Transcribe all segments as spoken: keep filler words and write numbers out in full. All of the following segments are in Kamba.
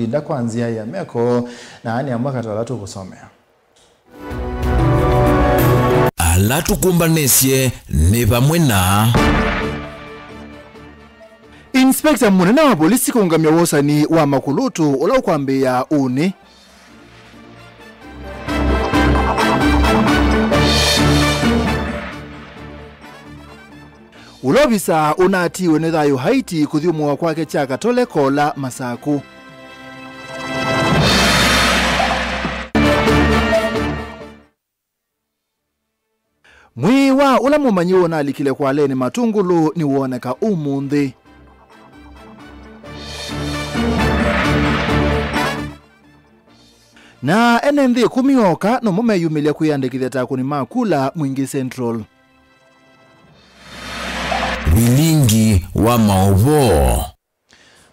Ĩvinda kwa nzĩa ya meko, na aa nĩ amwe katĩ wa ala tũkũsomea. Ala tũkũmbanĩsye nĩ vamwe na Inspector mũnene wa volisi kũũngamya wosani wa makũlũtũ ũla ũkwambĩĩa ũnĩ. Ũla ovisa ũnatiiwe nĩ thayũ Haiti kũthyũmũa kwake kya katole kola Masakũ. Mwĩĩ wa ũla mũmanyĩw'e ũnalikile kwalenĩ Matũngũlũ nĩwooneka ũmũnthĩ. Na ene nthĩ ĩkũmi oka nomo meyumĩlya kwĩyandĩkĩthya ta akũni ma kula Mwingi Central. Vilingi wa maũvoo.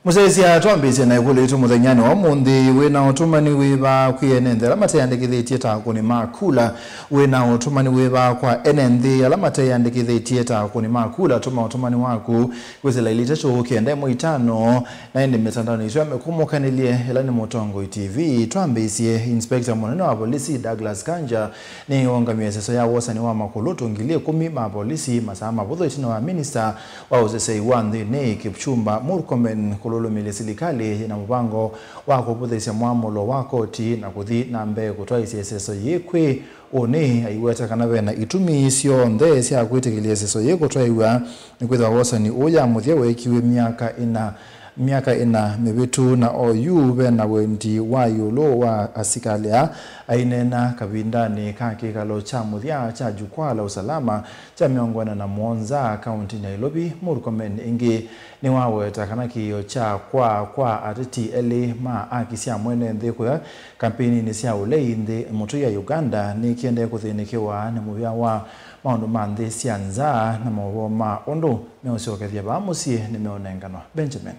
Mũsyaĩĩsya, twambĩĩsye na ĩkũlyo yitũ mũthenyanĩ wa ũmũnthĩ. Wĩ na ũtũmani wĩva kwĩ ene nthĩ ala mateyandĩkĩthĩtye ta akũni ma kula? Wĩ na ũtũmani wĩva kwa ene nthĩ ala mateyandĩkĩthĩtye ta akũni ma kula? Tũma ũtũmani waku kwĩsĩla ilĩ itatũ kenda ĩmwe itano, na ĩndĩ mĩtandaonĩ itũ ya mĩkũmũkanĩlye, ĩla nĩ Mũtongoi T V. Twambĩĩsye, Inspector mũnene wa volisi Douglas Kanja nĩwaũngamie ĩseso ya wosani wa makũlũtũ ngili ĩkũmi ma volisi masaa mavũthũ ĩtina wa minista wa ũseseĩ wa nthĩnĩ Kipchumba Murkomen kũlũlũmĩlya silikalĩ yĩ na mũvango wa kũvũthĩĩsya mwamũlo wa koti na kũthi na mbee kũtwaĩĩsya ĩseso yĩĩ kwĩ ũnĩ. Aiweta kana ve na itumi syonthe sya kwĩtĩkĩlya ĩseso yĩĩ kũtwaĩw'a, nĩkwĩthĩwa wosani ũũ ya mũthya weekiwe myaka ĩna myaka ĩna mĩvĩtu, na oyu ve na wendi wa ĩũlũ wa asikalĩ aa. Aineena kavindanĩ ka kĩkalo kya mũthya kya Jukwaa la Usalama kya mĩongo ĩna na mũonza kaunti Nairobi, Murkomen ĩngĩ nĩwaweta kana kĩĩo kya kwaa kwa ateti elĩ ma aki sya mwene nthĩ kũya kampeinĩ sya ũlei nthĩ mũtũi ya Uganda nĩkĩendee kũthĩnĩkĩwa nĩ mũvĩa wa maũndũ ma nthĩ sya nza na maũvoo ma ũndũ meũsyokethya vaa mũsyĩ nĩmeũnenganwa. Benjamin.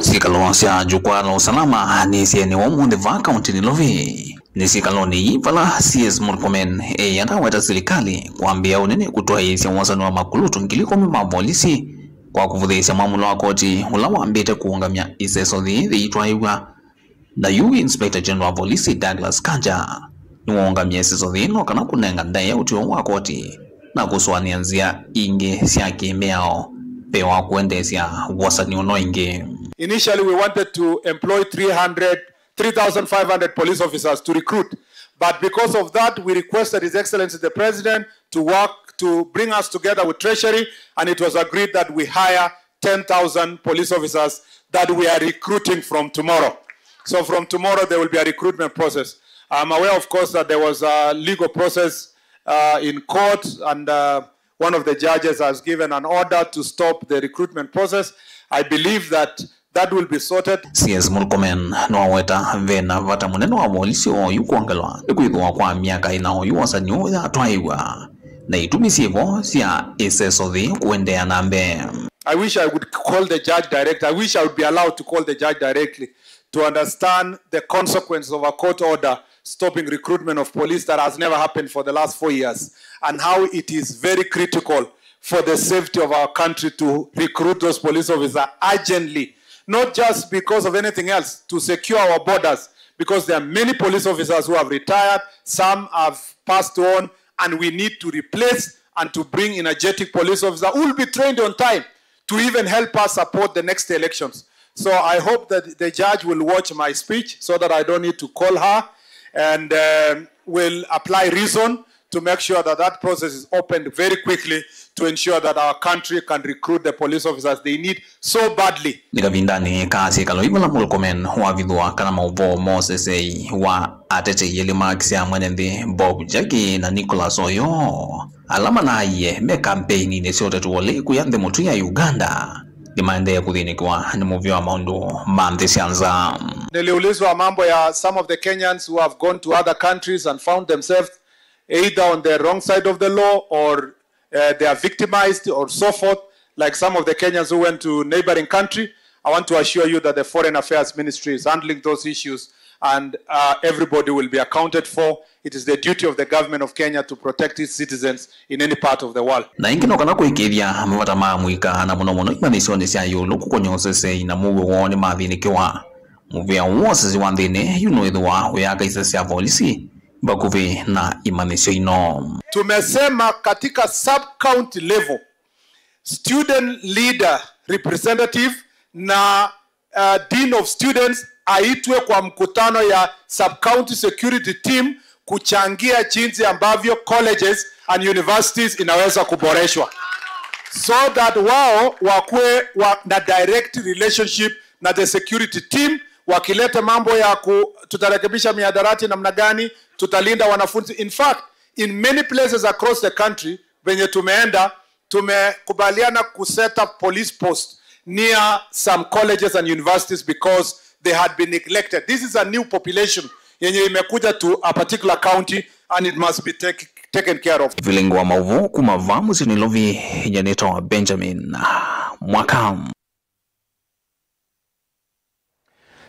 Syĩkalo sya Jukwaa la Usalama nĩsyaenĩwe ũmũnthĩ vaa kaunti Nairobi. Nĩ syĩkalonĩ ii vala C S Murkomen ĩĩ andaweta silikalĩ kwambĩĩa ũnene kũtwaĩĩsya wosani wa makũlũtũ ngili ĩkũmi ma volisi kwa kũvũthĩĩsya mwamũlo wa koti ũla wambĩte kũũngamya ĩseso yĩĩ yĩitwaĩw'a. Na yu Inspector General wa Volisi Douglas Kanja nĩwaũngamie ĩseso yĩĩ no kana kũnenga ndaĩa ũtw'ĩo wa koti na kũsũanĩa nzĩa ingĩ sya kĩ-mĩao mbee wa kũendeesya wosani ũno ĩngĩ. Initially, we wanted to employ three hundred, three thousand five hundred police officers to recruit. But because of that, we requested His Excellency the President to work, to bring us together with Treasury, and it was agreed that we hire ten thousand police officers that we are recruiting from tomorrow. So from tomorrow, there will be a recruitment process. I'm aware, of course, that there was a legal process, uh, in court, and, uh, one of the judges has given an order to stop the recruitment process. I believe that that will be sorted. C S Murkomen nĩwaweta ve na vata mũnene wa volisi oyu kwongelwa nĩkwĩthĩwa kwa myaka ĩna oyu wosani ũũ yatwaĩw'a na itumi syĩvo sya ĩseso yĩĩ kũendeea na mbee. I wish I would call the judge direct. I wish I would be allowed to call the judge directly to understand the consequences of a court order stopping recruitment of police that has never happened for the last four years, and how it is very critical for the safety of our country to recruit those police officers urgently, not just because of anything else, to secure our borders, because there are many police officers who have retired, some have passed on, and we need to replace and to bring energetic police officers who will be trained on time to even help us support the next elections. So I hope that the judge will watch my speech so that I don't need to call her, and, um, will apply reason to make sure that that process is opened very quickly to ensure that our country can recruit the police officers they need so badly. Nĩ kavindanĩ ka syĩkalo ii vala Murkomen wavithũa kana maũvoo ma ũseseĩ wa atetei elĩ ma aki sya mwene nthĩ Bob Njagi na Nicholas Oyoo, ala manaaie me kampeininĩ sya ũteti wa ũlei kũya nthĩ mũtũi ya Uganda, nĩmaendee kũthĩnĩkĩwa nĩ mũvĩa wa maũndũ ma nthĩ sya nza. Niliulizwa mambo ya some of the Kenyans who have gone to other countries and found themselves either on the wrong side of the law or, uh, they are victimized or so forth, like some of the Kenyans who went to neighboring country. I want to assure you that the Foreign Affairs Ministry is handling those issues, and, uh, everybody will be accounted for It is the duty of the government of Kenya to protect its citizens in any part of the world. Na ĩngĩ no kana kũĩkĩĩthya mavata ma amũika, na mũno mũno imanyĩsyonĩ sya ĩũlũ kũkony'a ũsesei na mũuo woo nĩmathĩnĩkĩwa. Mũvĩa ũũ wa ũsesei wa nthĩnĩ yu nũĩthĩwa ũyaka ĩsese sya volisi vakuvĩ na imanyĩsyo ino. Tumesema katika sub-county level, student leader representative na uh, dean of students aitwe kwa mkutano ya sub-county security team kuchangia jinsi ambavyo colleges and universities inaweza kuboreshwa, so that wao wakuwe wa, na direct relationship na the security team, wakileta mambo ya ku, tutarekebisha mihadarati namna gani, tutalinda wanafunzi. In fact, in many places across the country, venye tumeenda, tumekubaliana ku set up police post near some colleges and universities because they had been neglected. This is a new population yenye imekuja to a particular county and it must be take, taken care of. Vilingi wa maũvoo kuma vaa mũsyĩ Nairobi, nyanĩtwa Benjamin Mwaka.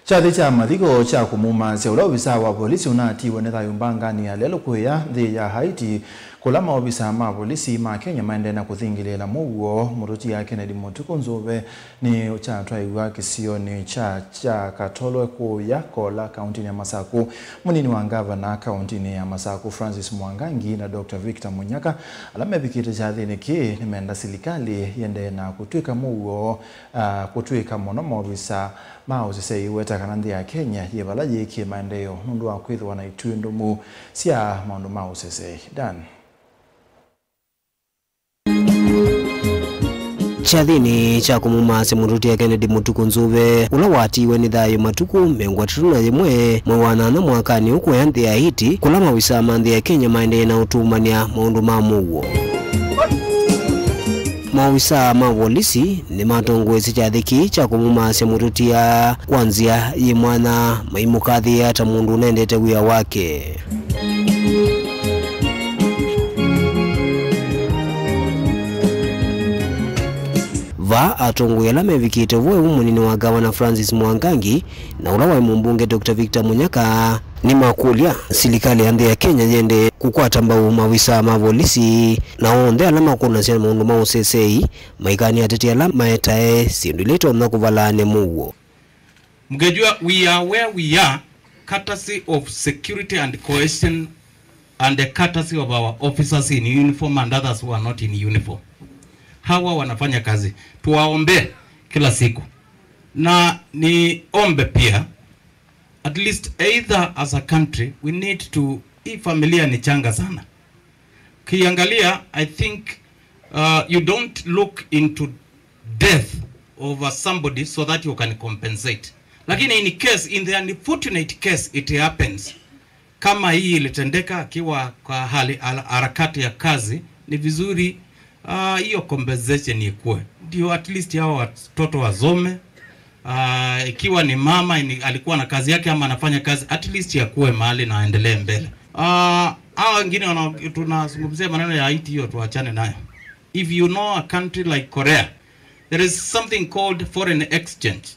Kyathĩ kya mathiko kya kũmumasya ũla ovisaa wa volisi ũnatiiwe nĩ thayũ mbanganĩ ya lelũ kũya nthĩ ya Haiti, kũla maovisaa ma volisi ma Kenya maendee na kũthingĩlĩĩla mũuo. Mũtũtia Kennedy Mũtuku Nzũve nĩ kyatwaĩw'a kĩsionĩ kya, kya Katolwe kũya Kola, kaũntĩnĩ ya Masaku. Mũnini wa ngavana kaũntĩnĩ ya Masaku, Francis Mwangangi, na Doctor Victor Munyaka, ala mevikĩte kyathĩnĩ kĩĩ, nĩmenda silikalĩ yĩendee na kũtw'ĩka mũuo, ah, kũtw'ĩka mũno maovisa ma ũsesei, weta kana nthĩ ya Kenya yĩ vala yĩĩkĩe maendeeo nũndũ wa kwĩthĩwa na ituĩ ndũmu sya maũndũ ma ũsesei. Dan. Kyathĩnĩ kya kũmumasya mũtũtia Kennedy Mũtuku Nzũve, ũla watiiwe nĩ thayũ matukũ mĩongo ĩtatũ na yĩmwe mwei wa nana mwakanĩ ũkũya nthĩ ya Haiti, kũla maovisaa ma nthĩ ya Kenya maendee na ũtũmany'a maũndũ ma mũuo. Maovisaa ma volisi nĩmatongoesye kyathĩ kĩĩ kya kũmumasya mũtũtia kwa nzĩa yĩ mwanya, maimũkathĩĩa ta mũndũ ũnendete wĩa wake. Vaa atongoi ala mevikĩte ũvoo ũũ, mũnini wa ngavana Francis Mwangangi na ũla waĩ mũmbunge Doctor Victor Munyaka nĩmakũlya silikalĩ ya nthĩ ya Kenya yĩendee kũkwata mbau maovisaa ma volisi na onthe ala makũnasya maũndũ ma ũsesei, maikany'e ateti ala maetae syĩndũ ila itonya kũvalaany'a mũuo. Mkijua, we are where we are courtesy of security and cohesion and the courtesy of our officers in uniform and others who are not in uniform. Hawa wanafanya kazi. Tuwaombe kila siku. Na niombe pia, at least either as a country, we need to, hii familia ni changa sana. Kiangalia, I think, uh, you don't look into death over somebody so that you can compensate. Lakini in case, in the unfortunate case it happens, kama hii ilitendeka akiwa kwa hali, hal-, harakati ya kazi, ni vizuri, ah, hiyo compensation ikuwe. Ndio at least hao watoto wasome. Ah, ikiwa ni mama ni, alikuwa na kazi yake ama anafanya kazi, at least akuwe mahali na aendelee mbele. Ah, hawa wengine wana-, tunazungumzia maneno ya Haiti, hiyo tuachane nayo. If you know a country like Korea, there is something called foreign exchange.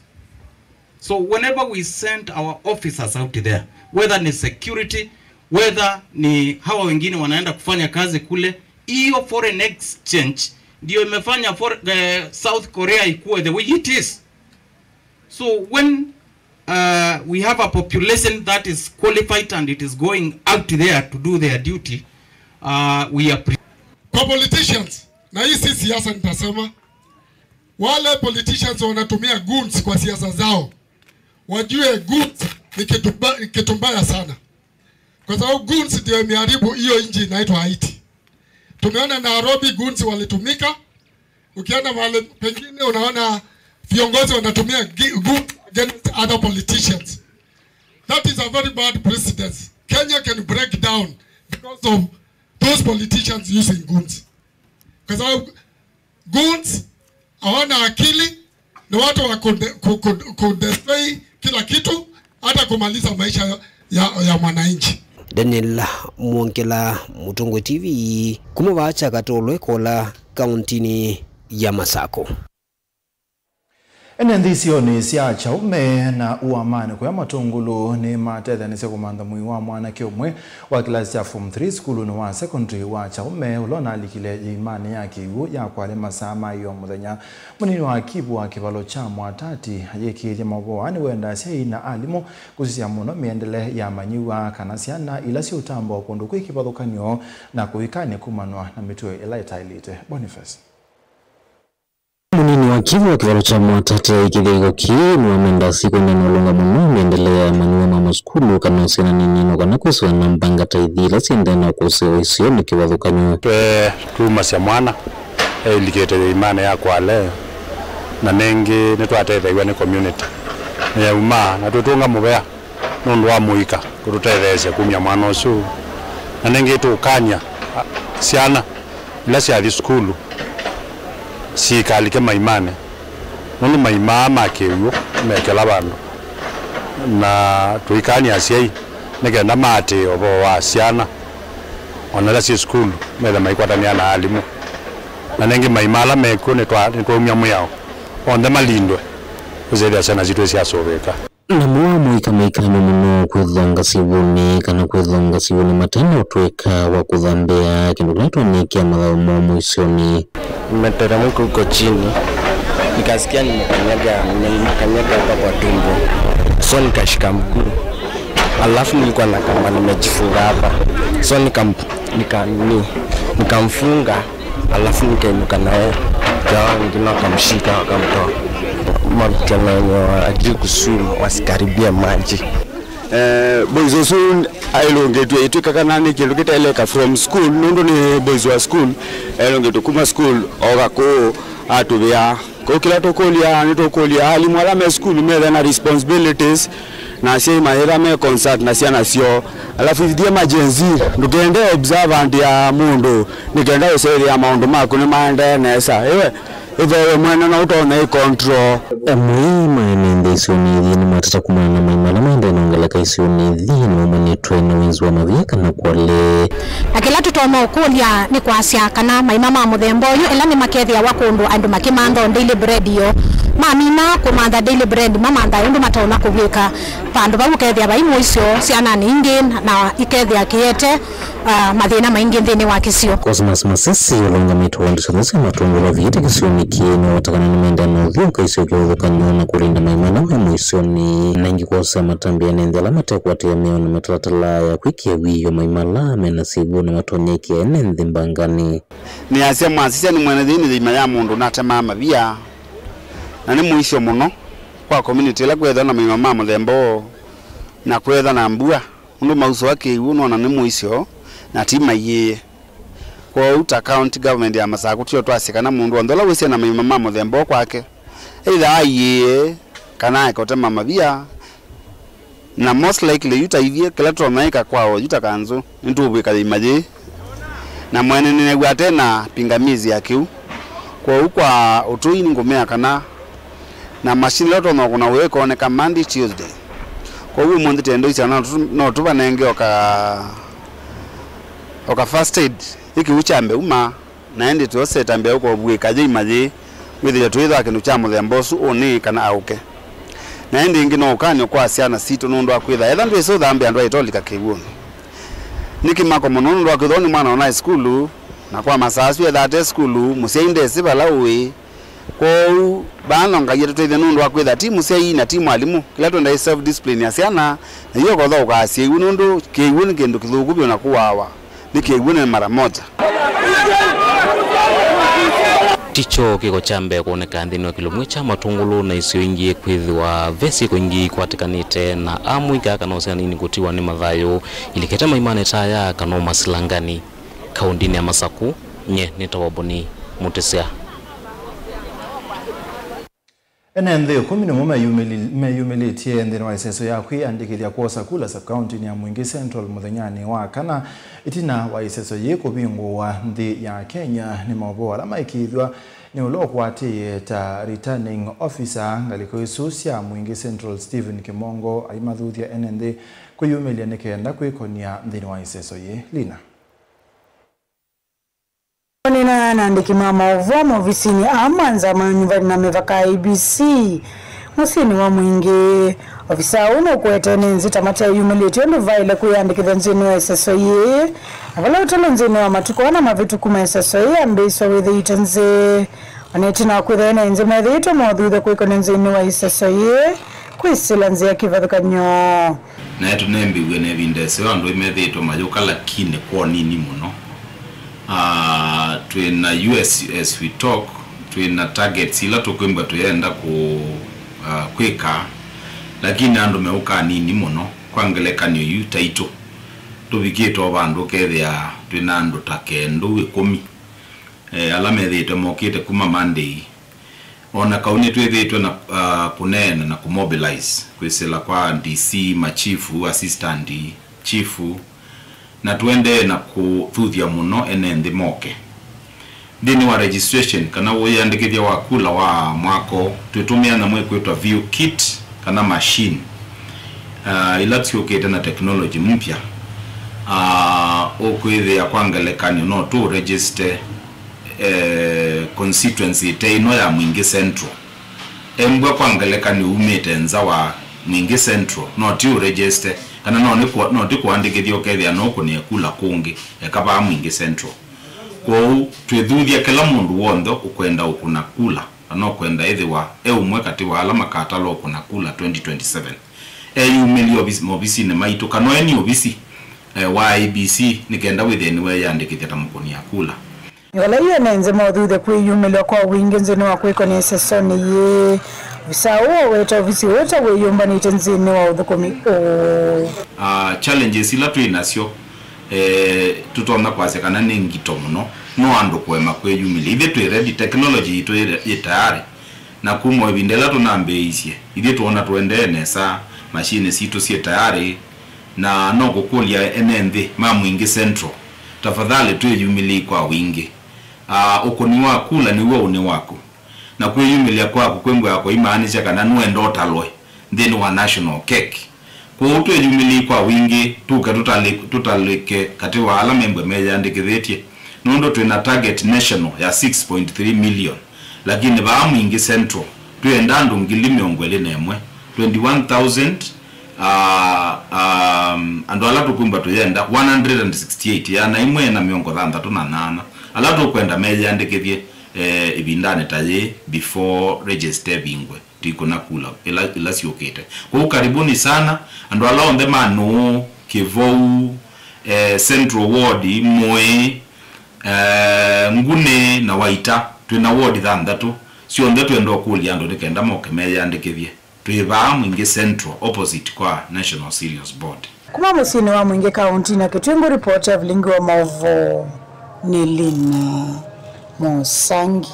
So whenever we send our officers out there, whether ni security, whether ni hawa wengine wanaenda kufanya kazi kule, hiyo foreign exchange ndio imefanya for, eh, South Korea ikuwe the way it is. So when, uh, we have a population that is qualified and it is going out there to do their duty, uh, we are pre- Kwa politicians, na hii si siasa nitasema, wale politicians wanatumia goons kwa siasa zao, wajue goons ni kitu ba-, kitu mbaya sana. Kwa sababu goons ndio imeharibu hiyo nchi inaitwa Haiti. Tumeona Nairobi goons walitumika. Ukienda mahali pengine unaona viongozi wanatumia gi-, goons against other politicians. That is a very bad precedence. Kenya can break down because of those politicians using goons. Kwa sababu goons hawana akili, ni watu wa kude-, ku-, ku-, kudestroy kila kitu, hata kumaliza maisha ya, ya, ya mwananchi. Daniel Mwongela, Mũtongoi T V, kuma vaa Kyakatolwe Kola, kauntinĩ ya Masako. Ene nthĩ isionĩ sya Kyaume na Uamani kũya Matũngũlũ nĩmatethanĩsye kũmantha mwĩĩ wa mwanake ũmwe wa kĩlasi kya form three sukulunĩ wa secondary wa Kyaume, ũla ũnalikile yĩimanĩ ya kĩw'ũ ya Kwale masaa ma ĩoo mũthenya. Mũnini wa kivu wa kĩvalo kya Mwatate ayĩkĩĩthya maũvoo aa nĩwendaa asyai na alimũ kũsisya mũno mĩendele ya amanyĩw'a kana syana ila syĩũtambũa kũndũ kwĩ kĩvathũkany'o na kũikany'a kumanwa na mĩtuo ĩla ĩtaĩlĩte. Boniface. Mũnini wa kivu wa kĩvalo kya Mwatate aikĩthya ĩko kĩĩ nĩwamenda asyai kũendeea na ũlũngamano mĩendele ya amanyĩw'a ma masukulu kana syana nini, no kana kwĩsĩwa na mbanga ta ithi ila syĩendeea na kũseũvw'a isionĩ kĩvathũkany'o. Twe tumasya mwana eĩlikĩte yĩimanĩ ya Kwale, na nĩngĩ nĩtwatetheew'a nĩ community. Nĩyauma na twĩtũnga mũvea nũndũ wa mũika kũtũtetheesya kumya mwana ũsu, na nĩngĩ tũkany'a, a, syana ila syathi sukulu sikalike maimanĩ, nũndũ maima aa ma kĩw'ũ me kĩla vandũ, na tũikany'a asyai nĩ kenda maatĩĩe ũvoo wa syana o na ila syĩ sukulu methe maikwatanĩa na alimũ. Na nĩngĩ maima ala mekw'o nĩtwa-, nĩtwaumya mwĩao onthe malindwe, ũsyethĩa syana sitũ syasũvĩĩka. Namo amũika maikany'a mũno kwĩthonga sivunĩ kana kwĩthonga sivunĩ mate na ũtũĩka wa kũthambĩa, kĩndũ kĩla kĩtonyekea mathayũ moo mũisyonĩ. Nimeteremka huko chini, nikasikia nimekanyaga, nimekanyaga hapa kwa tumbo. So nikashika mguu. Alafu nilikuwa na kamba nimejifunga hapa. So nikam-, nika-, ni-, nikamfunga, alafu nikainuka na yeye. Kwa hao wengine wakamshika, wakamtoa. Mavijana wenye hawajui kuswim wasikaribie maji. Eh, boys ũsu aĩlũngĩtw'e ĩtw'ĩka kana nĩ kĩndũ kĩtaĩleka from school, nũndũ nĩ boys wa school, aĩlũngĩtw'e kuma school, oka kũũ atũvĩa. Kũu kĩla tũkũlya, nĩtũkũlya alimũ ala me sukulu methe na responsibilities, na asyai mayĩtha me concert na syana syoo. Alafu ithyĩ ma Gen Z, ndũkende observant ya mũndũ, nĩ kenda ũsethĩa maũndũ maku nĩmaendee nesa. Ĩwe, ĩthe we mwene no ũtonya ĩ control. Amwe ma ene nthĩ isionĩ ithi nĩmateta kumana na maima ala maendee na ongeleka isionĩ ithi, na maumanĩtwe na wĩnzi wa mavia kana Kwale. Na kĩla tũtonya ũkũlya nĩ kwasya kana maima ma mũthemba ũyũ, ĩla nĩmakethĩawa kũndũ andũ makĩmantha o daily bread yoo, mamina kũmantha daily bread, mamantha ũndũ matonya kũvw'ĩka vandũ vau, ũkethĩa vai mũisyo syananĩ ingĩ, na ikethĩa kĩete, ah, mathĩna maingĩ nthĩnĩ wa kĩsio. Cosmas Masisi, ũla ũngamĩte wa ndeto sya Matũngũlũ, aviĩte kĩsionĩ kĩĩ, nĩwaweta kana nĩmaendeea na ũthyũũka icio kĩvathũkany'o na kũlinda maima ala me mũisyonĩ, na ĩngĩ kwosa matambya ene nthĩ ala matekwatĩĩa mĩao na mĩtalatala ya kwĩkĩa wĩoo maima ala mena syĩw'ũ na matonyekea ene nthĩ mbanganĩ. Nĩasya, mwasisya nĩ mwene yĩĩ nĩ yĩima ya mũndũ ũnatemaa mavia, na nĩ mũisyo mũno kwa community ĩla kwĩthwa na maima ma mũthemba ũũ, na kwĩthwa na mbua, nũndũ mausũa kĩw'ũ nona nĩ mũisyo na ti maiĩĩe. Kwoou ta county government ya Masakũ, tio twasye kana mũndũ onthe ũla wĩsĩ ena maima ma mũthemba ũũ kwake, either aiĩĩe kana aeka ũtema mavia, na most likely yu ta ithyĩ, kĩla tũtonya ĩka kwa o yu ta kanzũ, nĩtũũvw'ĩka yĩima yĩĩ, na mwene nĩnew'a ate na pingamizi ya kĩu. Kwoou kwa ũtũi nĩngũmea kana na machine ĩla ũtonya ũkũna wĩoo ĩkooneka Monday, Tuesday. Kwoou ũmũnthĩ tendo isya no tũ-, no tũvanenge o ka, o ka first aid, ĩ kĩw'ũ kyambe uma, na ĩndĩ tũseta mbee ũkovw'ĩka yĩima yĩĩ, wĩthĩe tũyĩthwa kĩndũ kya mũthemba ũsu ũnĩ kana aũke. Na ĩndĩ ĩngĩ no ũkany'o kwa syana sitũ nũndũ wa kwĩtha etha ndwĩsĩ ũthambĩa andũ aitolika kĩw'ũnĩ. Nĩ kĩmako mũno nũndũ wa kwĩthwa nĩ mwana ũnaĩ sukulu, na kwa masaa asu etha ate sukulu, mũsyai ndesĩ vala ũĩ. Kwoou, vaa no Ngai atũtethye nũndũ wa kwĩtha ti mũsyai na ti mwalimũ. Kĩla twendaa self discipline ya syana, na yu ũkotha ũkaasya ĩw'ũ nũndũ kĩw'ũ nĩ kĩndũ kĩthũku vyũ na kũawa nĩ kĩw'ũ nĩ mara moja. Ti kyo kĩko kya mbee kwoneka nthĩnĩ wa kĩlungu kya Matũngũlũ na isio ingĩ kwĩthĩwa ve syĩko ingĩ ikwatĩkanĩte na amũika kana syana nini kũtiwa nĩ mathayũ ilikĩte maimanĩ ta aya kana o masilangani. Kaũndĩnĩ ya Masakũ, nyie nĩtawa Boni Mũtĩsya. Ene nthĩ ĩkũmi nĩmo meyumĩli-, meyumĩlĩtye nthĩnĩ wa ĩseso ya kwĩyandĩkĩthya kwosa kula sub-kaũntĩnĩ ya Mwingi Central mũthenyanĩ wa kana, ĩtina wa ĩseso yĩĩ kũvingũwa nthĩ ya Kenya. Nĩ maũvoo ala maĩkĩĩthw'a nĩ ũla ũkwatĩĩe ta returning officer ngalĩko isu sya Mwingi Central, Stephen Kimongo, aimathuthya ene nthĩ kwĩyumĩlya nĩ kenda kwĩkony'a nthĩnĩ wa ĩseso yĩĩ. Lina. Kũneena na andĩki ma maũvoo maovisinĩ aa ma nzama ya nyuvani na mĩvaka, I E B C, mũsyĩnĩ wa Mwingĩ, ovisaa ũũ nũkũete ene nzĩ ta mateyumĩlĩtye ũndũ vaĩle kwĩyandĩkĩthya nzĩnĩ wa ĩseso yĩĩ, na vala ũtalo nzĩnĩ wa matukũ ana mavĩtũku ma ĩseso yĩĩ yambĩĩsya wĩthĩĩtwe nzĩ. O na ĩtina wa kwĩthĩa ene nzĩ methĩĩtwe maũthuthya kwĩkona nzĩnĩ wa ĩseso yĩĩ kwĩsĩla nzĩa kĩvathũkany'o. Naĩ tũnembĩw'e na ĩvinda ĩseo andũ methĩĩtwe mayũka, lakini kwa ũnini mũno. Ah, twĩ na U S, as we talk, twĩ na targets ila tũkwĩmbwa tũyenda kũ, ah, kwĩka, lakini andũ meũka anini mũno. Kwa ngelekany'o, yu taitũ tũvikĩte o vandũ ũkethĩa twĩ na andũ ta kendũ, ĩkũmi, eh, ala methĩĩtwe mokĩte kuma Monday. O na kau nĩtwĩthĩĩtwe na, ah, kũneena na kũmobilize kwĩsĩla kwa D C, machifu, assistant chifu, na tũendee na kũthuthya mũno ene nthĩ moke. Nthĩnĩ wa registration kana wĩyandĩkĩthya wa kula wa mwaka ũũ, twĩtũmĩa nyamũ ĩkwĩtwa View Kit kana machine, ah, ila syũkĩte na technology mpya. Ah, ũkwĩthĩa kwa ngelekany'o no tũ register, eh, constituency ĩte ĩno ya Mwingĩ Central. Embwa kwa ngelekany'o umĩte nza wa Mwingĩ Central, no ti ũregister, kana no nĩ kũ-, no ti kũandĩkĩthya ũkethĩa no ũkũnĩe kula kũngĩ, eka vaa Mwingĩ Central. Kwoou, twĩthuthya kĩla mũndũ w'onthe ũkwenda ũkũna kula, kana ũkwenda ĩthĩwa e ũmwe katĩ wa ala makatalwa ũkũna kula twenty twenty-seven, eyumĩlye ovisi-, maovisinĩ maitũ, kana eni ovisi, eh, wa I E B C, nĩ kenda wĩthĩe nĩweeyandĩkĩthya ta mũkũnĩa kula. Vala yu ene nzĩ maũthuthya kwĩyumĩlya kwa wingĩ nzĩnĩ wa kwĩkony'a ĩsesonĩ yĩĩ, ovisaa ũũ waweta ovisi ũũ ta wĩyũmbanĩte nzĩnĩ wa ũthũkũmi ũũ. Ah, challenges ila twĩ nasyo, eh, tũtonya kwasya kana nĩ ngito mũno, no andũ kũema kwĩyumĩlya. Ithyĩ twĩ ready, technology yitũ yĩ, yĩ tayarĩ, na kuma ĩvinda ĩla tũnambĩĩisye, ithyĩ twona tũendee nesa, machine sitũ syĩ tayarĩ, na no kũkũlya ene nthĩ ma Mwingĩ Central, tafadhali twĩyumĩlyei kwa wingĩ. Ah, ũkũni wa kula nĩw'o ũnĩ waku. Na kwĩyumĩlya kwaku kwĩmbwa kũimaanisya kana nũenda ũtalwe nthĩnĩ wa national cake. Kwoou twĩyumĩlyei kwa wingĩ, tũke tũtalĩ-, tũtalĩke katĩ wa ala membwa meyĩandĩkĩthĩtye, nũndũ twĩ na target national ya six point three million, lakini vaa Mwingĩ Central twĩenda andũ ngili mĩongo ĩlĩ na ĩmwe, twenty-one thousand, ah, um, andũ ala tũkwĩmbwa tũyenda one hundred and sixty-eight, ĩana ĩmwe na mĩongo thanthatũ na nyanya, ala tũkwenda meyĩandĩkĩthye, eh, ĩvindanĩ ta yĩĩ before register ĩvingwe, twĩkũna kula ila, ila syũkĩte. Kwoou karibuni sana, andũ ala onthe ma Nũũ, Kĩvou, eh, Central Ward, Mũĩ, eh, Ngunĩ na Waita, twĩ na ward thanthatũ, syonthe twenda ũkũlya andũ nĩ kenda moke meyĩandĩkĩthye. Twĩ vaa Mwingĩ Central, opposite kwa National Cereals Board. Kuma mũsyĩnĩ wa Mwingĩ kaũntinĩ ya Kitui, ngũripoti ya vilingi wa maũvoo nĩ Lina Mũsangi.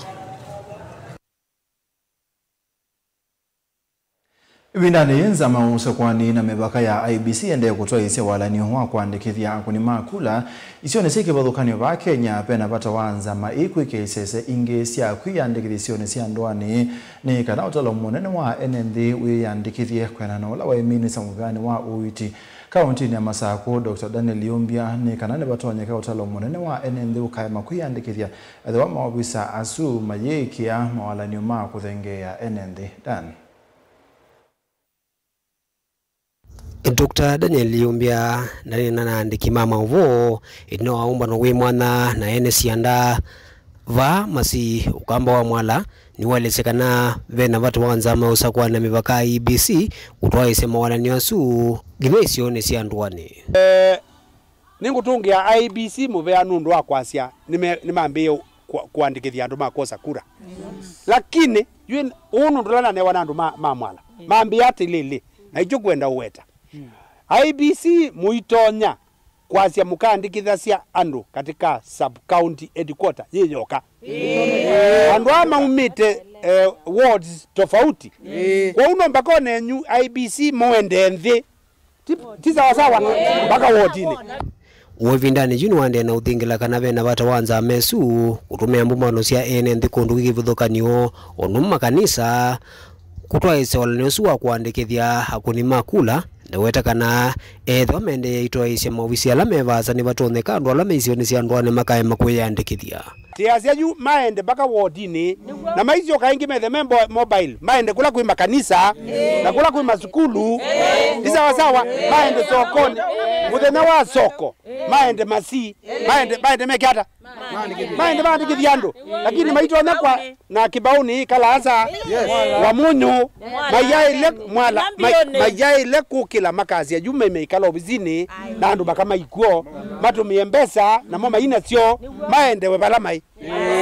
Ĩvindanĩ yĩĩ, nzama ya ũsakwani na mĩvaka ya I E B C ĩendee kũtwaĩĩsya walany'o wa kũandĩkĩthya akũni ma kula isionĩ syĩ kĩvathũkany'o vaa Kenya. Ve na vata wa nzama ĩĩ kwĩkĩa isese ingĩ sya kwĩyandĩkĩthya isionĩ sya ndũanĩ nĩ kana ũtalo mũnene wa ene nthĩ wĩyandĩkĩthye. Kwĩanana na ũla waĩ minista mũveanĩ wa ũiiti kaũntinĩ ya Masakũ, Doctor Daniel Yumbia, nĩ kana nĩvatonyeka ũtalo mũnene wa ene nthĩ ũkaema kwĩyandĩkĩthya ethĩwa maovisa asu mayĩĩkĩa mawalany'o ma kũthengeea ene nthĩ. Dan. Doctor Daniel Yumbia ndaneena na andĩki ma maũvoo ĩtina wa ũmbano wĩ mwanya na ene syanda vaa Masii, Ũkamba wa Mwala, nĩwaelesya kana ve na vata wa nzama ya ũsakwani na mĩvaka, I E B C, kũtwaĩĩsya mawalany'o asu nginya isionĩ sya ndũanĩ. Eh, Nĩngũtũngĩa I E B C mũvea nũndũ wa kwasya nĩme-, nĩmambĩĩe kũ-, kũandĩkĩthya andũ ma kwosa kura. Lakini, yu ũũ nũndũ ũla nanewa na andũ ma, ma Mwala. Mambĩa atĩlĩlĩ, na ikyo kwenda ũweta. I E B C mũitonya kwasya mũkaandĩkĩthasya andũ katika sub county headquarter yĩ yoka. Andũ aa maumĩte, eh, wards tofauti. Kwoou no mpaka onenyu I E B C mũendee nthĩ. Ti, ti sawasawa mpaka wodinĩ. Ũũ ĩvindanĩ yu nĩwaendee na ũthingĩla kana ve na vata wa nzama ĩsu kũtũmĩa mbũmbano sya ene nthĩ kũndũ kwĩ kĩvathũkany'o, o na makanisa kũtwaĩĩsya walany'o ũsu wa kũandĩkĩthya akũni ma kula Nĩweta kana ethĩwa mendee itwaĩĩsya maovisi ala me vaasa, nĩvatonyeka andũ ala me isionĩ sya ndũanĩ makaema kwĩyandĩkĩthya. Tĩasya yu maende mpaka wodinĩ, na maisyoka ĩngĩ methe me mbo-, mobile, maende kũla kwĩ makanisa, na kũla kwĩ masukulu. Ti sawa sawa, maende sokonĩ, mũthenya wa soko, maende masi, maende, maende meke ata? Maende maandĩkĩthya andũ, lakini maitonya kwa na kĩbaũnĩ kalaasa wa mũnyũ, mayaĩle mwala, ma-, mayaĩle kũkĩla makasya yu me meikala ovisinĩ na andũ makamaĩ kw'o, matũmĩe mbesa namo mainasyo, maendewe vala maĩ.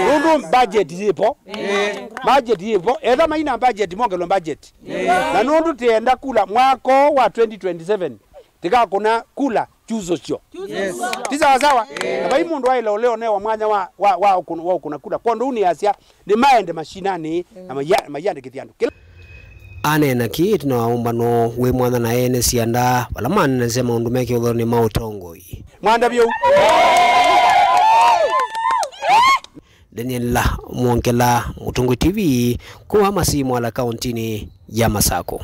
Nũndũ budget yĩvo, budget yĩvo, etha maina budget, mongelwe budget. Na nũndũ tĩenda kula mwako wa twenty twenty-seven, tĩkakũna kula kyuso syo. Ti sawa sawa? Na vai mũndũ waĩle ũlea ũnewa mwanya wa, wa, wa ũkũna, wa ũkũna kula. Kwondũ ũu nĩasya, nĩmaende mashinanĩ na maya-, mayĩandĩkĩthya andũ. Kĩla aneena kĩĩ ĩtina wa ũmbano wĩ mwanya na ene syanda vala maneenasya maũndũ me kĩũthonĩ ma ũtongoi. Mwandavye ũu. Daniel Mwongela, Mũtongoi T V, kuma Masii Mwala, kauntinĩ ya Masako.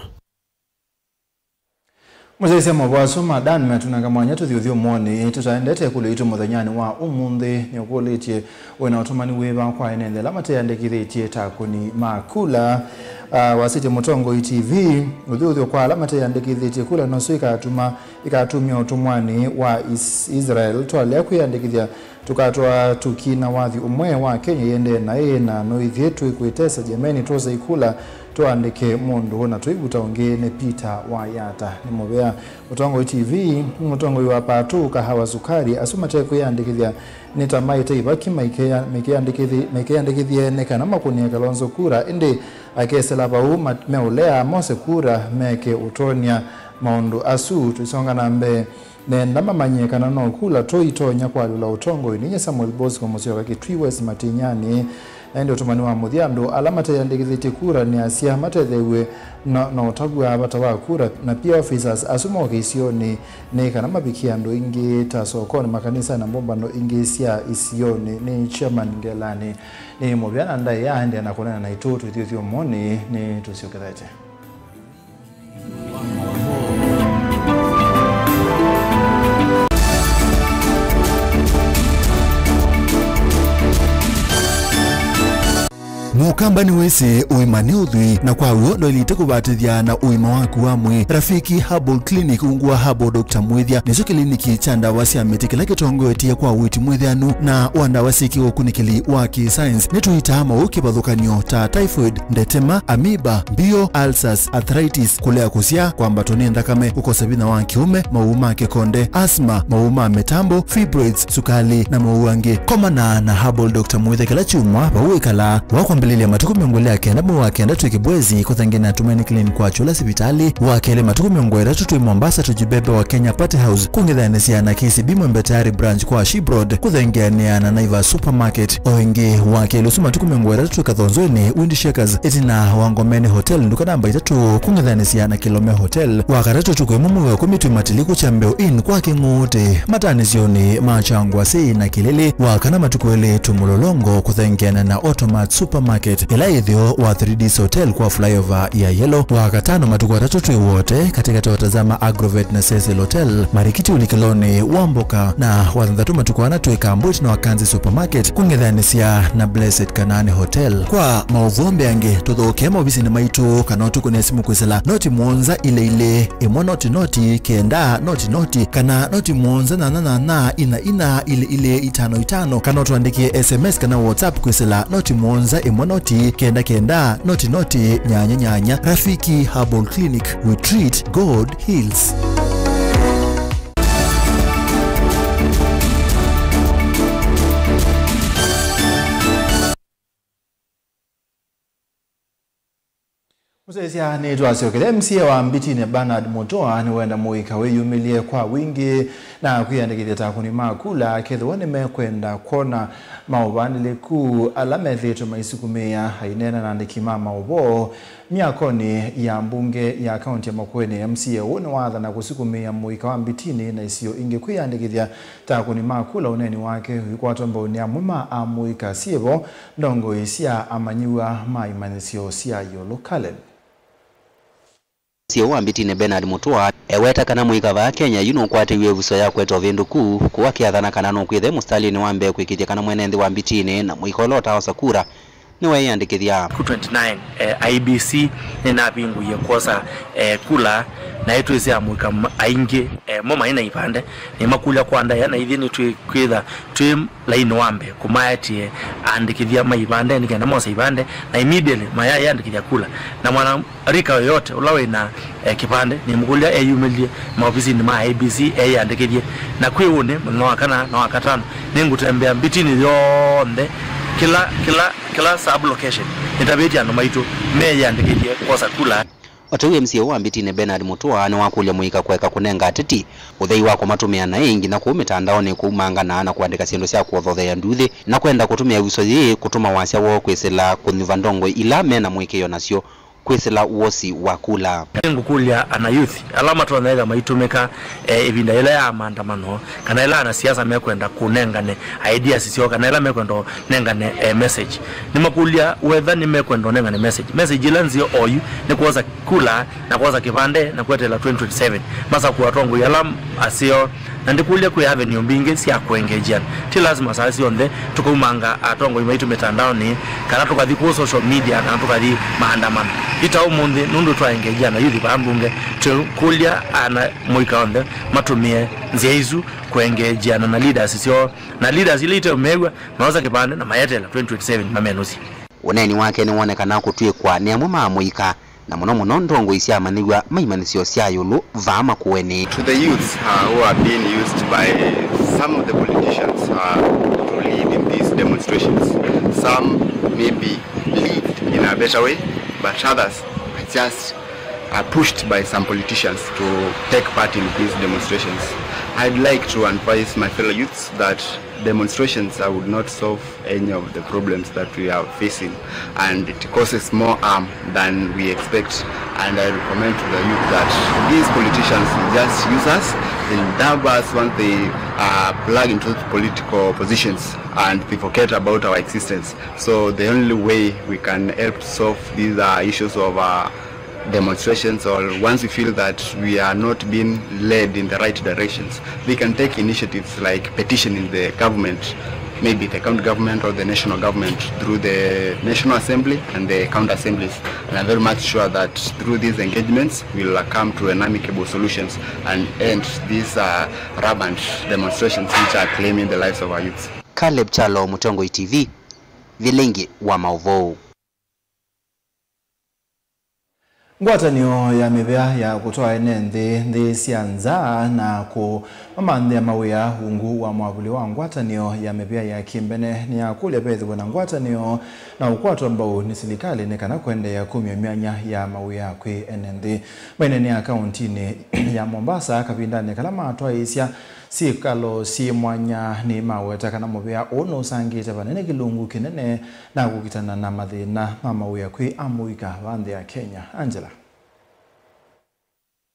Mũsyaĩĩsya maũvoo asu ma Dan matũnenga mwanya tũthi ũthyũmũonĩ tũtaendete ĩkũlyo yitũ mũthenyanĩ wa ũmũnthĩ. Nĩũkũlĩtye, wĩ na ũtũmani wĩva kwa ene nthĩ ala mateyandĩkĩthĩtye ta akũni ma kula? Ah, wasĩtye Mũtongoi T V, ũthyũũthyo kwa ala mateyandĩkĩthĩtye kula nũsu ĩkatuma, ĩkatumya ũtũmwanĩ wa Is-, Israel twalea kwĩyandĩkĩthya. Tũkatwaa tũkina wathi ũmwe wa Kenya ĩendee naĩ, na no ithyĩ twĩ kwĩtesa. Jameni, twosei kula tũandĩke mũndũ na tũivuta ũngĩ. Nĩ Peter Wayata. Nĩ mũvea. Mũtongoi T V, mũtongoi wa Patu, Kahawa Sukari, asu matekwĩyandĩkĩthya nĩ ta maĩte ivaki maikeya-, maikeyandĩkĩthi-, maikeyandĩkĩthye nĩ kana makũnĩe Kalonzo kura, ĩndĩ akesĩla vau ma-, meũlea mose kura meke ũtonya maũndũ asu. Tũisonga na mbee. Nenda mamanyie kana no kula tũitonya kwalũla ũtongoinĩ. Nyie Samuel Bosco Mũsyoka, Kitui West, Matinyani. Na ĩndĩ ũtũmani wa mũthya, andũ ala mateyandĩkĩthĩtye kura nĩ asya matetheew'e na, na ũtavw'a vata wa kura, na peer officers asu moke isionĩ nĩ kana mavikie andũ aingĩ ta sokonĩ, makanisanĩ na mbũmbano ingĩ sya isionĩ. Nĩ Chairman Ngelani. Nĩ mũvea na ndaĩa aendea na kũneena naitũ twĩthyũthyũmũnĩ, nĩ tũsyokethete. Mũkamba nĩwĩsĩ ũima nĩ ũthwii, na kwa w'o ndwaĩlĩte kũvatĩthya na ũima waku wa mwĩĩ. Rafiki Herbal Clinic ungu wa Herbal Doctor Mwĩthya nĩkyo kĩliniki kya ndawa sya mĩtĩ kĩla kĩtongoetye kwa ũiiti mwĩthĩanu na wa ndawa syĩkĩwe ũkunĩkĩli wa kĩ-science. Nĩtũitaa maũũ kĩvathũkany'o ta typhoid, ndetema, amoeba, mbio, ulcers, arthritis, kũlea kũsyaa, kwambatwa nĩ nthakame, kũkosa vinya wa kĩũme, maũũ ma kĩkonde, asthma, maũũ ma mĩtambo, fibroids, sukali, na maũũ angĩ. Komana na Herbal Doctor Mwĩthya kĩla kyumwa vau wĩkalaa. Wa kwambĩlĩlya matukũ mĩongo ĩlĩ na kenda mwei wa kenda twĩ Kibwezi, kũthengeana na Tumaini Clinic kwa Chula sivitalĩ. Wa kelĩ matukũ mĩongo ĩtatũ twĩ Mombasa, Tujibebe wa Kenya Party House, kũng'ethanĩsya na K C B Mwembe Tayari branch kwa Ship Road, kũthengeanĩa na Naivas Supermarket. O ĩngĩ, wa kelĩ ũsu matukũ mĩongo ĩtatũ twĩ Kathonzweni, Wind Shakers, ĩtina wa Ngomeni Hotel, nduka namba itatũ, kũng'ethanĩsya na Kilome Hotel. Wa katatũ ũtukũ ĩmwe mwei wa ĩkũmi twĩ Matiliku Kyambeo Inn kwa Kĩng'ũũtĩ, matanĩsyonĩ ma Kyangwasĩ na Kĩlĩlĩ. Wa kana matukũ elĩ twĩ Mũlolongo, kũthengeana na Automat Supermarket, ĩla yĩ ĩtheo wa Three Ds Hotel kwa flyover ya Yellow. Wa katano matukũ atatũ twĩ Wote, katĩkatĩ wa Tazama Agrovet na Cecil Hotel, marikiti ũlikĩlonĩ wa mboka. Na wa thanthatũ matukũ ana twĩ Kambwiti na Wakanzi Supermarket, kũng'ethanĩsya na Blessed Kanaani Hotel. Kwa maũvoo mbeange, tũthokee maovisinĩ maitũ kana ũtũkũnĩe simũ kwĩsĩla noti mũonza ilĩ ilĩ, ĩmwe noti noti, kenda noti noti, kana noti mũonza nyanya nyanya, ina ina, ilĩ ilĩ, itano itano, kana ũtũandĩkĩe S M S kana WhatsApp kwĩsĩla noti mũonza ĩmwe noti, kenda kenda, noti noti, nyanya nyanya. Rafiki Herbal Clinic, we treat, God heals. Mũsyaĩĩsya nĩtwasyokele. M C A wa Mbitinĩ Bernard Mutua nĩwenda mũika wĩyumĩlye kwa wingĩ na kwĩyandĩkĩthya ta akũni ma kula, kethĩwa nĩmekwenda kwona maũvandĩlĩku ala methĩĩtwe maisukumĩĩa. Aineena na andĩki ma maũvoo myakonĩ ya mbunge ya kaunti ya Makueni, M C A ũũ nĩwaathana kũsukumĩĩa mũika wa Mbitinĩ na isio ingĩ kwĩyandĩkĩthya ta akũni ma kula. Ũneeni wake ũikwatwa mbau nĩ amwe ma amũika syĩvo, ndongoi sya amanyĩw'a ma imanyĩsyo sya ĩũlũ. Caleb. Syĩu wa Mbitinĩ Bernard Mutua eweta kana mũika vaa Kenya yu nũkwatĩw'e ĩvuso ya kũete ũvĩndũku, kũu akĩathana kana nũkwĩthĩwa mũsitalĩnĩ wa mbee kũĩkĩĩthya kana mwene nthĩ wa Mbitinĩ na mũika ũla ũtaaosa kura nĩweeyĩandĩkĩthya. Ku twenty-nine, eh, I E B C nĩnavingũie kwosa, eh, kula, na ĩtwĩsĩ amũika ma-, aingĩ, eh, mo maĩ na ivande, nĩmakũlya kwa ndaĩa, na ithyĩ nĩtwĩkwĩtha twĩ lainĩ wa mbee kũmaetie aandĩkĩthya ma ivande nĩ kenda mose ivande, na immediately mayayĩandĩkĩthya kula. Na mwana rika yoyote ũla wĩ na, eh, kĩvande, nĩmũkũlya eyumĩlye maovisinĩ ma I E B C eyĩandĩkĩthye. Na kwĩ ũnĩ, mũthenya wa kana na wa katano, nĩngũtembea Mbitinĩ yonthe, kĩla, kĩla, kĩla sub location nĩtavĩtye andũ maitũ meyĩandĩkĩthye kwosa kula. O ta ũu M C A wa Mbitinĩ Bernard Mutua nĩwakũlya mũika kũeka kũnenga ateti ũthei wa kũmatũmĩa naĩ nginya kũu mĩtandaonĩ kũumangana na kũandĩka syĩndũ sya kũthotheea nduuthĩ, na kwenda kũtũmĩa ĩvuso yĩĩ kũtũma wasya woo kwĩsĩla kũnyuva ndongoi ila me na mũĩkĩĩo nasyo kwĩsĩla ũosi wa kula. Nĩngũkũlya ana youth ala matonya ĩtha maitũmĩka, eh, ĩvinda yĩla ya maandamano, kana ĩla anasiasa mekwenda kũnengane ideas syoo, kana ĩla mekwenda ũnengane, eh, message. Nĩmakũlya whether nĩmekwenda ũnengane message. Message ĩla nzeo oyu nĩ kwosa kula na kwosa kĩvande na kweteela twenty twenty-seven. Masakũa atongoi ala aseo. Na ndĩkũlya kwĩ avenue mbingĩ sya kũengeejiana. Ti lasima saa syonthe tũkaumanga atongoi maitũ mĩtandaonĩ, kana tũkathi kũu social media, kana tũkathi maandamano. Ita ũmũnthĩ, nũndũ twaengeejiana youth vaa mbunge, twĩkũlya ana mũika onthe matũmĩe nzĩa isu kũengeejiana na leaders syoo, na leaders ila iteũmew'a maosa kĩvande na mayeteela twenty twenty-seven mamenũsye. Ũneeni wake nĩwonekana kũtw'ĩkwa nĩ amwe ma amũika, na mũno mũno ndongoi sya amanyĩw'a ma imanyĩsyo sya ĩũlũ vaa makũenĩ. To the youths, uh, who are being used by some of the politicians, uh, to lead in these demonstrations, some maybe lead in a better way, but others are just, uh, pushed by some politicians to take part in these demonstrations. I'd like to advise my fellow youths that demonstrations, I would not solve any of the problems that we are facing, and it causes more harm than we expect. And I recommend to the youth that these politicians just use us, they dub us once they, uh, plug into political positions, and they forget about our existence. So the only way we can help solve these, uh, issues of, uh, demonstrations, or once we feel that we are not being led in the right directions, they can take initiatives like petitioning the government, maybe the county government or the national government, through the National Assembly and the county assemblies. And I'm very much sure that through these engagements, we'll, uh, come to an amicable solutions and end these, uh, rampant demonstrations which are claiming the lives of our youths. Caleb Kyalo, Mũtongoi T V, Vilingi wa Maũvoo. Ngwatanĩo ya mĩvĩa ya kũtwaa ene nthĩ, nthĩ sya nza na kũmamanthĩa mawĩa ungu wa mwavuli wa ngwatanĩo ya mĩvĩa ya kĩmbene nĩyakũlya vethĩwe na ngwatanĩo na ũkwatwa mbau nĩ silikalĩ nĩ kana kũendeea kumya myanya ya mawĩa kwĩ ene nthĩ. Mainenea kauntinĩ ya Mombasa kavindanĩ kala matwaĩĩsya syĩkalo syĩ mwanya nĩmaweta kana mũvĩa ũũ nũsangĩte vanene kĩlungu kĩnene na kũkitana na mathĩna ma mawĩa kwĩ amũika va nthĩ ya Kenya. Angela.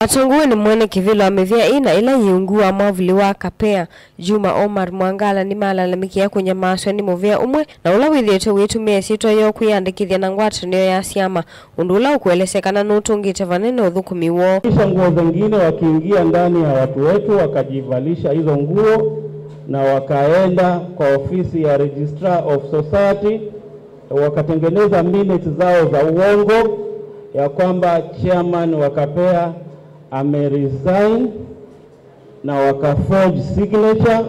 Atongoi nĩ mwene kĩvĩla wa mĩvĩa ĩna ĩla yĩ ungu wa mwavuli wa Kapea, Juma Omar Mwangala, nĩmalalamĩkĩa kũnyamaasw'a nĩ mũvĩa ũmwe na ũla wĩthĩĩtwe wĩtũmĩa ĩsyĩtwa yoo kwĩyandĩkĩthya na ngwatanĩo ya syama, ũndũ ũla ũkũelesya kana nũtũngĩte vanene ũthũkũmi woo. Kisha nguo zingine wakiingia ndani ya watu wetu wakajivalisha hizo nguo na wakaenda kwa ofisi ya Registrar of Society, wakatengeneza minutes zao za uongo ya kwamba chairman wa Kapea ameresign, na wakaforge signature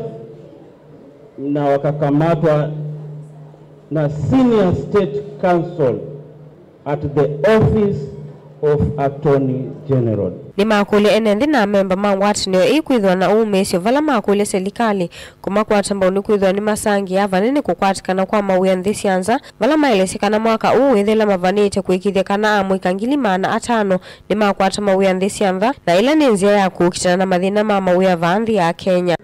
na wakakamatwa na senior state counsel at the office of Attorney General. Nĩmakũlya ene nthĩ na amemba ma ngwatanĩo ĩĩ kwĩthĩwa na ũũmĩĩsyo vala makũlya silikalĩ kũmakwata mbau nĩkwĩthĩwa nĩmasangĩaa vanene kũkwatĩkana kwa mawĩa nthĩ sya nza, vala maelesye kana mwaka ũũ wĩthela mavanĩte kũĩkĩĩthya kana amũika ngili maana atano nĩmakwata mawĩa nthĩ sya nza, na ĩla nĩ nzĩa ya kũkitana na mathĩna ma mawĩa vaa nthĩ ya Kenya.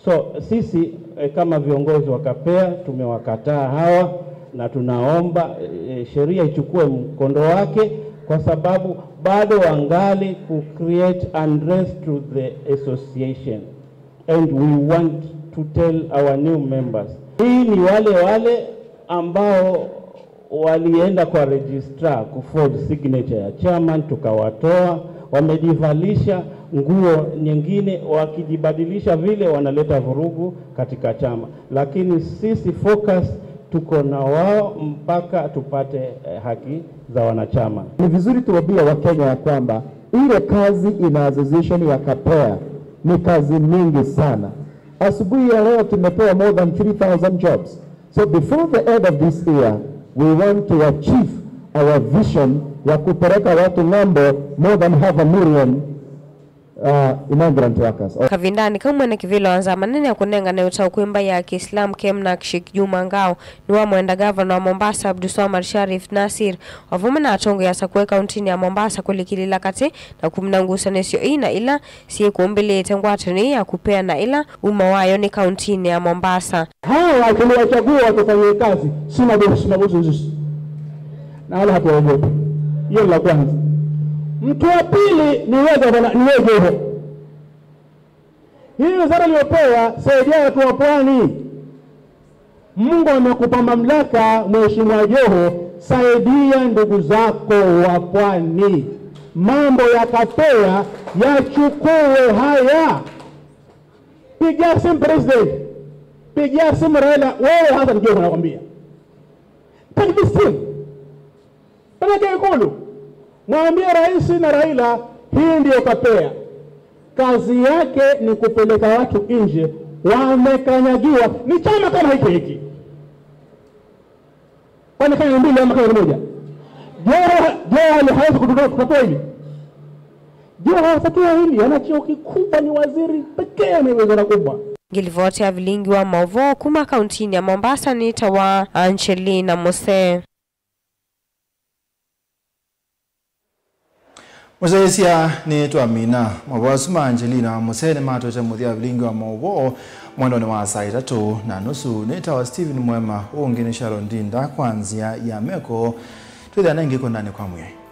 So, sisi, eh, kama viongozi wa Kapea tumewakataa hawa na tunaomba, eh, sheria ichukue mkondo wake kwa sababu bado wangali ku create unrest to the association. And we want to tell our new members. Hii ni wale wale ambao walienda kwa registrar kuforge signature ya chairman, tukawatoa, Wamejivalisha nguo nyingine, wakijibadilisha vile wanaleta vurugu katika chama, lakini sisi focus tuko na wao mpaka tupate eh, haki za wanachama. Ni vizuri tuwaambie Wakenya ya kwamba ile kazi ina association ya Kapea ni kazi mingi sana. Asubuhi ya leo tumepewa more than three thousand jobs. So before the end of this year, we want to achieve our vision ya kupeleka watu ng'ambo more than half a million uh, immigrant workers. Kavindanĩ kau, mwene kĩvĩla wa nzama nene ya kũnengane ũtao kwĩ mbaĩ ya Kĩislamu Kemnak Sheikh Juma Ngao nĩwamwenda gavana wa Mombasa Abdulswamad Sharif Nasir o vamwe na atongoi asakũe kauntinĩ ya Mombasa kũlikĩlĩla katĩ na kumina ngusanĩsyo ii na ila syĩkũmbĩlĩĩte ngwatanĩo ii ya Kupea na ĩla umo wayo nĩ kauntinĩ ya Mombasa. Hawa tuliwachagua watufanyie kazi, sina bu-, sina buzuzuzi. Na wala hatuwaogopi. Hiyo ni la kwanza. Mtu wa pili ni wewe bwana, ni wewe Joho. Hii wizara iliyopewa, saidia watu wa pwani. Mungu amekupa mamlaka, Mheshimiwa Joho, saidia ndugu zako wa pwani. Mambo ya Kapea yachukue haya. Pigia simu president. Pigia simu Raila. Wewe Hassan Joho nakwambia. Take this thing. Peleke Ikulu. Mwambie rais na Raila, hii ndio Kapea. Kazi yake ni kupeleka watu nje. Wamekanyagiwa. Ni chama kama hiki hiki. Kwani Kenya ni mbili ama Kenya ni moja? Joho, Joho hawezi kututoa, kutatua hili. Joho hatatua hili, ana cheo kikubwa, ni waziri pekee mwenye wizara kubwa. Ngilivoti ya vilingi wa mauvoo kuma kauntinĩ ya Mombasa nĩtawa Angelina Muse. Mũsyaĩĩsya nĩ twamina. Maũvoo asu ma Angelina Muse nĩmatwete mũthya vilingi wa maũvoo mwendonĩ wa saa itatũ na nusu. Nĩtawa Stephen Mwema, ũũ ũngĩ nĩ Sharon Ndinda kwa nzĩa ya meko. Twĩthĩane ĩngĩ kwendanĩ kwa Mwĩai.